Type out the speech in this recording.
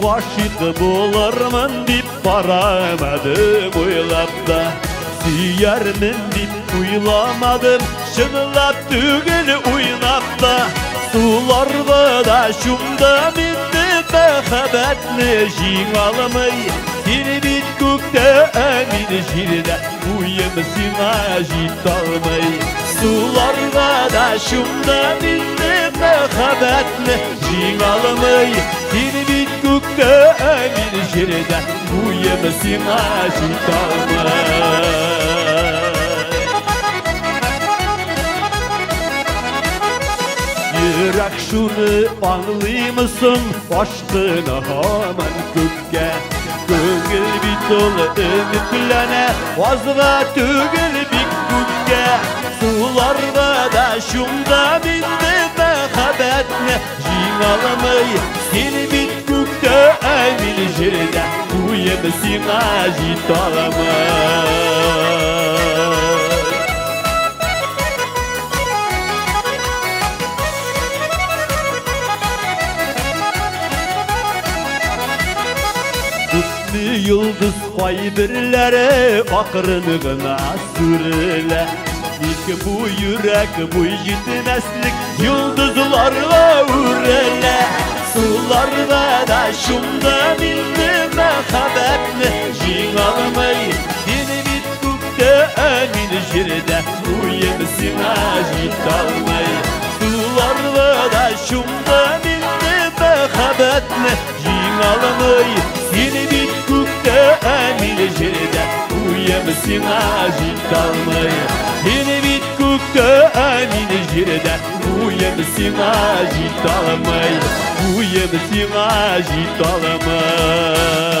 Гашыйк булырмын дип карамадым уйлап та. Сөярмен дип уйламадым, чынлап түгел уйнап та. Суларда да чумдым инде мәхәббәтне җиңә алмый. Син бит күктә, ә мин җирдә, буем сиңа җитә алмый. Суларга да чумдым инде мәхәббәтне җиңә алмый. Син бит күктә, ә мин җирдә, буем сиңа җитә алмый. Йөрәк шуны аңлыймы соң, ашкына һаман күккә. Күңел бит ул өметләнә, азга түгел бик күпкә. Суларга да чумдым инде мәхәббәтне җиңә алмый. Син бит күктә, ә мин җирдә, буем сиңа җитә алмый. Күпме йолдыз кайберләре акрын гына сүрелә. Ник бу йөрәк буй җитмәслек йолдызларга үрелә. Суларга да чумдым инде мәхәббәтне җиңә алмый. Син бит күктә, ә мин җирдә, буем сиңа җитә алмый. Суларга да чумдым инде мәхәббәтне җиңә алмый. Син бит күктә, ә мин җирдә, буем сиңа җитә алмый. Син бит күктә, ә мин җирдә, буем сиңа җитә алмый. Буем сиңа җитә алмый.